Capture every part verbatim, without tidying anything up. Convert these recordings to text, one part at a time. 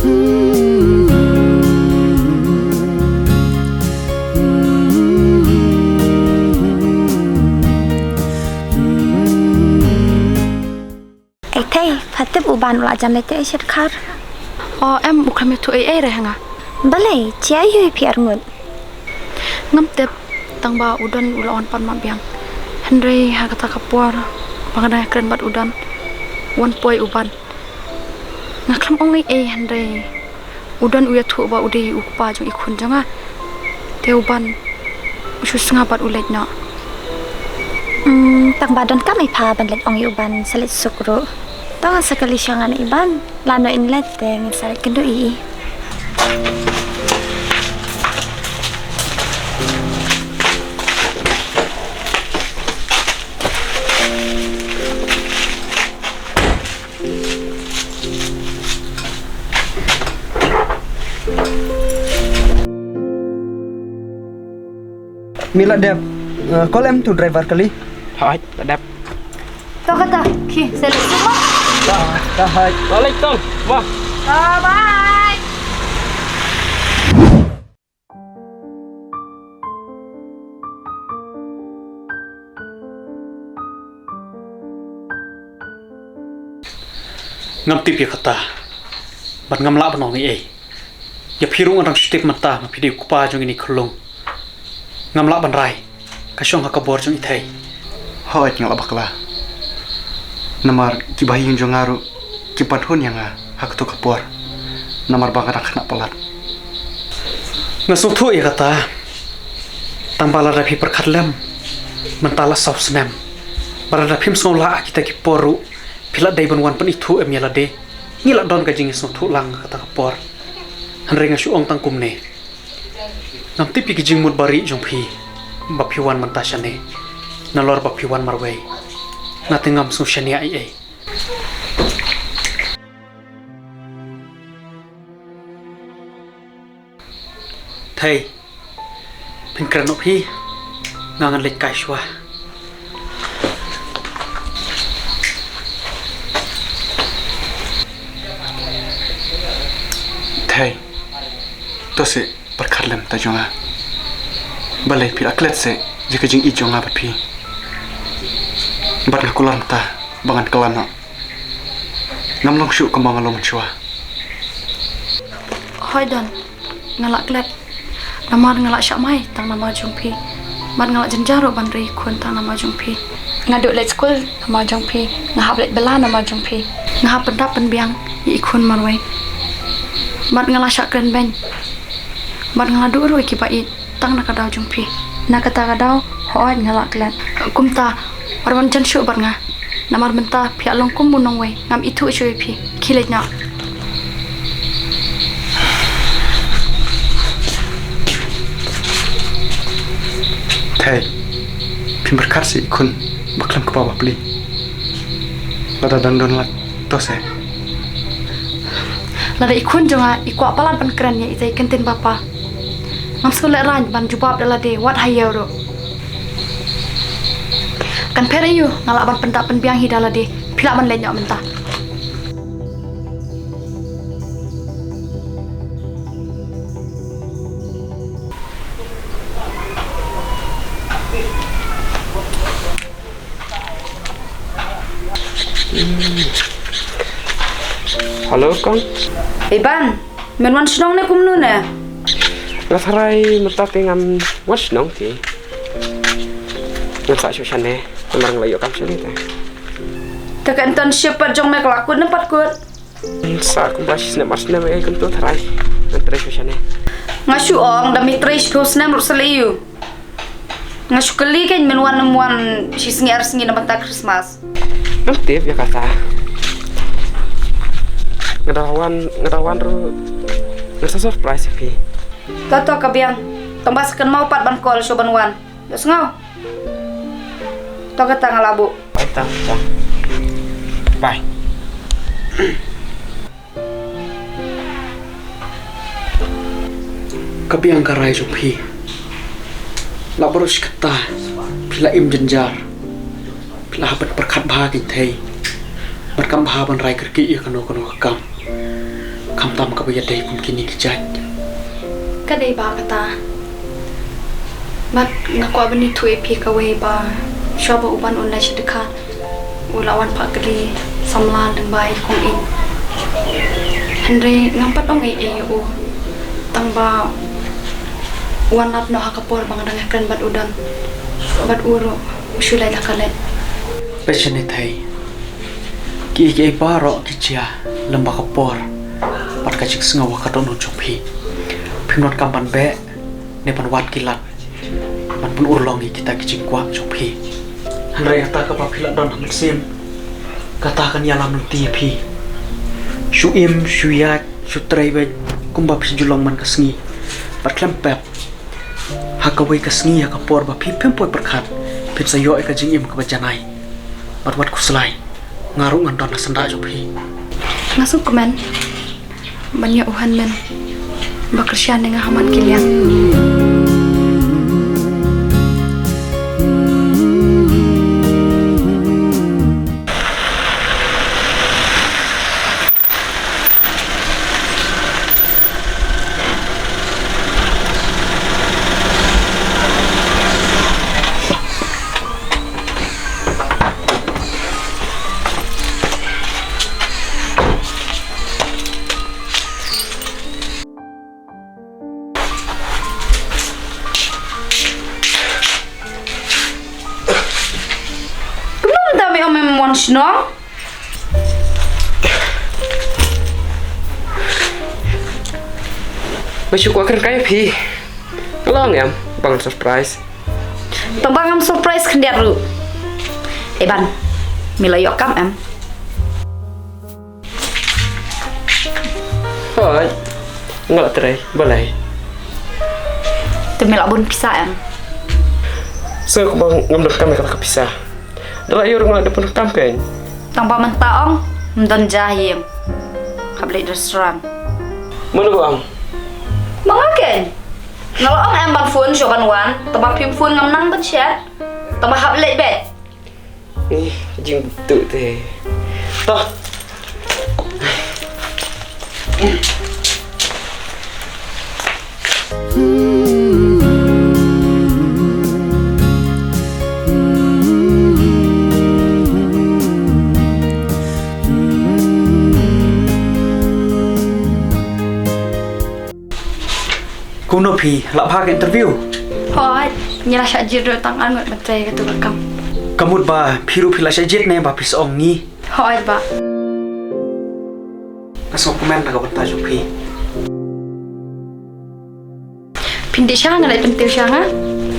Ei Thei, pha tip u Ban u la jan leit te ei sha dkhar. O em, u khlem ïathuh ei ei re ha nga. Balei, jia aïu phi arngut? Ngam tip, tang ba u Don u la wan pat map biang. Hynrei ha kata ka por ba nga dang ïakren bad u Don, wan poi u Ban. Nga khlem ong ei ei hynrei u Don u ïathuh ba u dei u kpa jong i khun jong nga. Te u Ban u shu sngap bad u leit noh. Hmm, tang ba donkam ei pha ban leit ong ïa u Ban sa leit suk ruh. To sa kali sha nga na i Ban. Lano in leit te ngin sa leit kynduh ïa i. Mi la dep, eh, call em tu driver kali. Hooid, la dep. To kata, ki, sa leit suk mo. Ta, ta hooid. Waalaikum. Wah. To, bye. Ngam tip ïa kata. Bad ngam lah ban ong ei ei. Ïa phi ruh nga dang shu tip mynta ma phi dei u kpa jong ine i khyllung. Ngam lah ban rai. Ka shong ha ka bor jong i Thei. Hooid nga lah bakla. Namar ki bahaïing jong nga ruh ki pan hun ïa nga ha kato ka por. Namar ba nga dang khynnah palat. Nga sngewthuh ïa kata. Tang ba lada phi pyrkhat lem mynta la saw snem. Ba lada phim sngew lah ha kita ki por ruh phi la dei ban wan pynithuh em ïa lade. Ngi la don ka jingïasngewthuh lang ha kata ka por. Hynrei nga shu ong tang kumne. Ngam tip ïa ki jingmut barieh jong phi ba phi wan mynta shane. Nalor ba phi wan marwei. Nga te ngam sngew shaniah ei ei. Thei, phin kren noh phi. Nga ngan leit kai shuwa. Thei, to se pyrkhat lem ta jong nga. Balei phi la klet se ïa ka jingïeit jong nga bad phi. Bad nga kular mynta ba ngan kylla noh. Ngam long shuh kumba nga long mynshuwa. Hooid Don, nga la klet. Namar nga la shah mai tang namar jong phi. Bad nga la jynjar ruh ban ri khun tang namar jong phi. Nga duh leit skul namar jong phi. Nga hap leit bylla namar jong phi. Nga hap pyndap pynbiang ïa i khun marwei. Bad nga la shah kren beiñ. Bad nga la duh ruh ïa kiba ïeit. Tang na ka daw jong phi. Na kata ka daw, hooid nga la klet. Kumta, wat wan jan shuh bad nga. Namar mynta phi la long kum u nongwei, ngam ithuh shuh ïa phi. Khie leit noh. Thei, phim pyrkhat seh i khun ba khlem kpa ba pli. Lada dang don lad, to seh. Lada i khun jong nga i kwah palat ban kren ïa i Thei ktien bapa. Ngam sngewlehrain ban jubab da lade wat ha ïew ruh. Kan pher aïu nga lah ban pyndap pynbiang hi da lade. Phi lah ban leit noh mynta. Hello kong. Ei Ban, men wan shnong ne kumno ne? Nga tharai mynta te ngam wan shnong te. Ngan sah shuh shane, namar nga la ïoh kam shane te. Te ka internship pat jong me ka la kut ne ym pat kut? Sa kumba shi snem ar snem ei kumto tharai. Ngan trei shuh shane. Nga shu ong da me trei shiphew snem ruh sa lei ïu. Nga shu kylli kein men wan ym wan shi sngi ar sngi na bynta Christmas. Ngam tip ïa kata. Nga da wan, nga da wan ruh. Nga sa surprise ïa phi. To to ka biang. Tang ba sa kynmaw pat ban call shuwa ban wan. Ïohsngew. To kata nga la buh. Bye, tang, tang. Bye. Ka biang ka rai jong phi. La baroh shi katta phi la im jynjar. Phi la hap ban pyrkhat bha kein Thei. Bad kam bha ban rai kyrkieh ïa kano kano ka kam. Khamtam kaba ïadei kum kine ki jait. Ka dei ba kata. Bad nga kwah ban ïathuh ïa phi kawei ba shuwa ba u Ban un leit sha dkhar, u la wan phah kylli samla lyngba i kong i. Hynrei ngam pat ong ei ei ïa u. Tang ba u wan lap noh ha ka por ba nga dang ïakren bad u don. Bad u ruh u shu leit la ka leit. Peit shane Thei. Kiei kiei baroh ki jia lem bad ka por bad ka jingsngew ha ka dohnud jong phi. Phim donkam ban beh ne ban wad ki lad ban pynurlong ïa kita ki jingkwah jong phi. Hynrei kata kaba phi la don ha mynsiem, kata kan ïalam lynti ïa phi. Shu im, shu ïaid, shu trei beit kumba phi ju long man ka sngi. Bad khlem pep, ha kawei ka sngi, ha ka por ba phi phim poi pyrkhat, phin sa ïoh ïa ka jingim kaba janai. Bad wat khuslai, nga ruh ngan don ha syndah jong phi. Nga sngewkmen ban ïoh u hynmen ba kyrshan ïa nga ha man ki liang. Kumno mynta me ong mem wan shnong? Ba shu kwah kren kai phi. Long em, bang surprise. Tang ba ngam surprise khyndiat ruh. Eh Ban, me la ïoh kam em? Hooid, nga la trei, balei? Te me la bun pisa em? Sngewbha ngam donkam ïa kata ka pisa. Da la ïoh ruh nga la dep pyndonkam kein. Tang ba mynta ong, ym don ja ha ïing. Hap leit restaurant. Mano ba ong? Ma nga kein. Nga la ong em ban phone shuwa ban wan, tang ba phim phone ngam nang ban shet. Tang ba hap leit beit. Ih, jingbutuh te. Toh. Kumno phi, lah bha ka interview? Hooid, ngi la shah jied ruh tang ar ngut ban trei katu ka kam. Ka mut ba phi ruh phi la shah jied ne ba phi sa ong ngi? Hooid bah. Nga sngewkmen na ka bynta jong phi. Phin dih sha nga, leit pyntiew sha nga.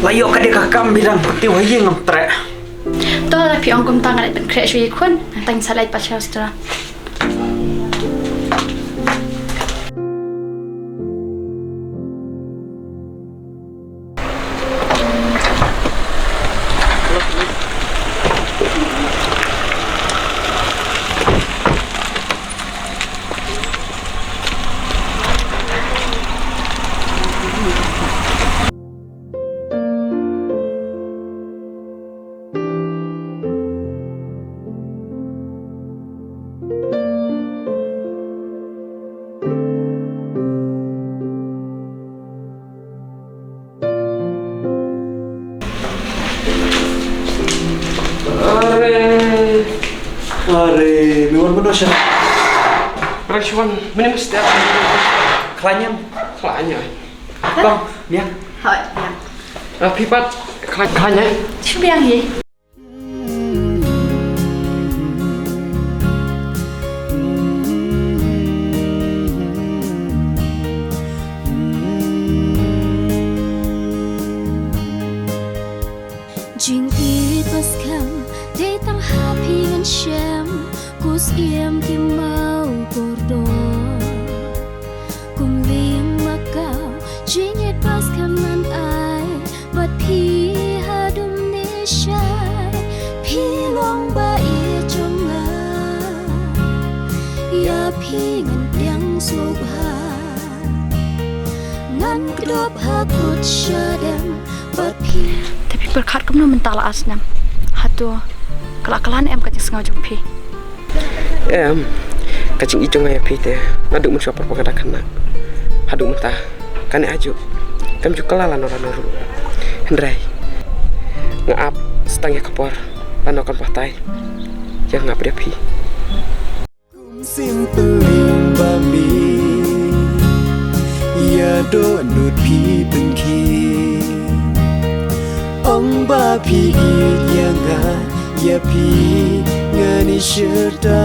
La ïoh ka dei ka kam, phi dang pyntiew ha ïing ngam treh. To lada phi ong kumta nga leit pynkhreh shuwa ïa i khun, nangta ngin sa leit pat sha restaurant. Are, are, me wan mano sha? Rashwan, mene mesti. Khlaiñ em? Khlaiñ em. Bang, biang. Hooid, biang. Ah, phi pat, khlaiñ, khlaiñ em? Shu biang hi. Jingïeit ba skhem dei tang ha phi ngan shem, khuslai ki maw kordor. Kum lieng makaw jingïeit ba skhem ngan ai, bad phi haduh nishai phi long ba ïeit jong nga. Ïa phi ngan pdiang sngewbha, ngan kdup ha kut shadem bad phi. Te phi pyrkhat kumno mynta la ar snem? Hato ka la kylla ne em ka jingsngew jong phi? Em, Ka jingïeit jong nga ïa phi te naduh mynshuwa por ba nga dang khynnah haduh mynta kane ajuh kam ju kylla lano lano ruh. Hynrei nga ap sa tang ïa ka por lano kan batai ïa nga bad ïa phi. Kum syn pyrshah ba me ïa dohnud phi pynkhih. Ong ba phi ïeit ïa nga, ïa phi ngan ïeit shata.